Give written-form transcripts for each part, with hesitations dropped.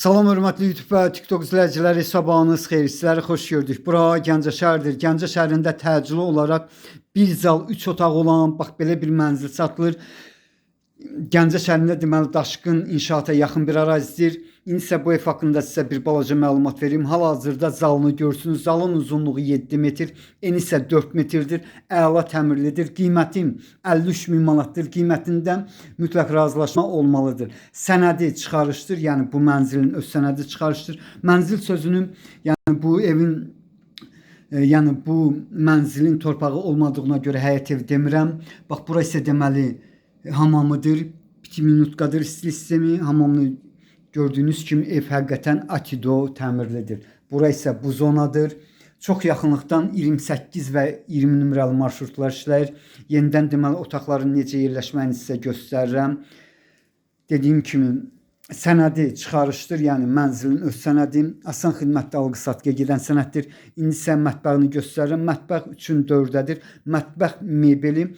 Salam hörmətli YouTube və TikTok izləyiciləri, sabahınız xeyir. Sizləri xoş gördük. Bura Gəncə şəhəridir. Gəncə şəhərində təcili olaraq bir zal, 3 otaq olan bax belə bir mənzil satılır. Gəncə şəhərində deməli daşqın inşaata yaxın bir ərazidir. İndi isə bu ev haqqında sizə bir balaca məlumat verim. Hal-hazırda zalını görürsünüz. Zalın uzunluğu 7 metr, eni isə 4 metrdir. Əla təmirlidir. Qiyməti 53 min manatdır. Qiymətində mütləq razılaşma olmalıdır. Sənədi çıxarışdır. Yəni bu mənzilin öz sənədi çıxarışdır. Mənzil sözünü, yəni bu evin yəni bu mənzilin torpağı olmadığına görə həyət ev demirəm. Bax bura isə deməli hamamıdır. 2 minutkadır stil sistemi. Hamamını gördüyünüz kimi ev həqiqətən atido təmirlidir. Bura isə bu zonadır. Çox yaxınlıqdan 28 və 20 nömrəli marşrutlar işləyir. Yenidən deməli otaqların necə yerləşməyini sizə göstərirəm. Dediyim kimi sənədi çıxarışdır, yəni mənzilin öz sənədi, asan xidmətdə alqı-satqıya gedən sənəddir. İndi isə mətbəxini göstərirəm. Mətbəx 3-ün 4-dədir. Mətbəx mebeli,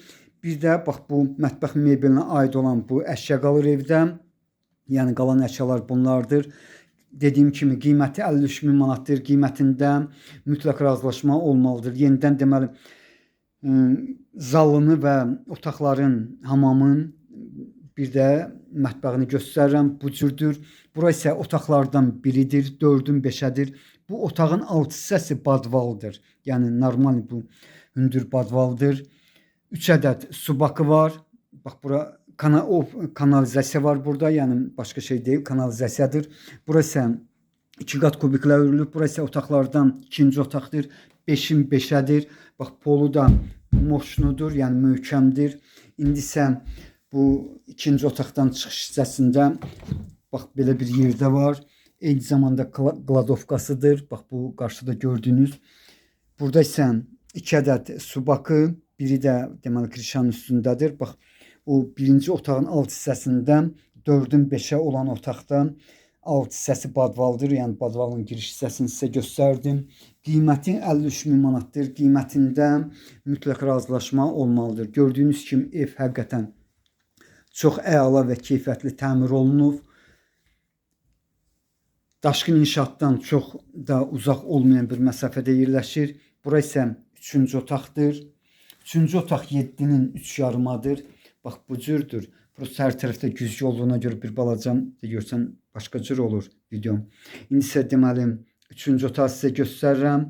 bir də bax bu mətbəx mebelinə aid olan bu əşya qalır evdə. Yəni qalan əşyalar bunlardır. Dediyim kimi qiyməti 53 min manatdır. Qiymətində mütləq razılaşma olmalıdır. Yenidən deməli zalını və otaqların, hamamın, bir də mətbəxini göstərirəm. Bu cürdür. Bura isə otaqlardan biridir. 4-ün 5-ədir. Bu otağın alt hissəsi badvaldır. Yəni normal bu hündür badvaldır. 3 ədəd su bakı var. Bax bura kanalizasiya var burada. Yəni başqa şey deyil, kanalizasiyadır. Bura isə 2 qat kubiklə örülüb. Bura isə otaqlardan ikinci otaqdır. 5-in 5-ədir. Bax polu da moşnudur, yəni möhkəmdir. İndi isə bu ikinci otaqdan çıxış hissəsində bax belə bir yerdə var. Eyni zamanda qladovkasıdır. Bax bu qarşıda gördüyünüz. Burada isə 2 ədəd su bakı, biri də deməli krişanın üstündədir. Bax o birinci otağın alt hissəsində 4-ün 5-ə olan otaqda alt hissəsi badvaldır. Yəni badvalın giriş hissəsini sizə göstərdim. Qiyməti 53 min manatdır. Qiymətində mütləq razılaşma olmalıdır. Gördüyünüz kimi ev həqiqətən çox əla və keyfiyyətli təmir olunub. Daşqın inşaatdan çox da uzaq olmayan bir məsafədə yerləşir. Bura isə üçüncü otaqdır. Üçüncü otaq 7-nin 3 yarımadır. Bax bu cürdür. Burası hər tərəfdə güzgü olduğuna görə bir balaca görsən başqa cür olur videom. İndi isə deməli üçüncü otağı sizə göstərirəm.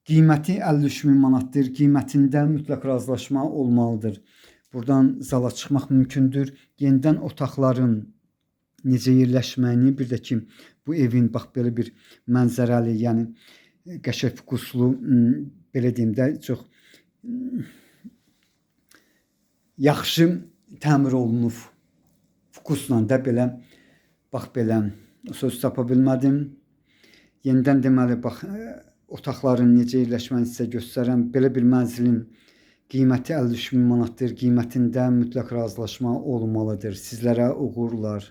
Qiyməti 53 min manatdır. Qiymətində mütləq razılaşma olmalıdır. Buradan zala çıxmaq mümkündür. Yenidən otaqların necə yerləşməyini, bir də ki bu evin bax belə bir mənzərəli, yəni qəşəng fokuslu, belə deyim də çox yaxşı təmir olunub. Fokusla da belə bax belə söz tapa bilmədim. Yenidən deməli bax otaqların necə yerləşməyini sizə göstərəm. Belə bir mənzilin qiyməti 53 min manatdır. Qiymətində mütləq razılaşma olmalıdır. Sizlərə uğurlar.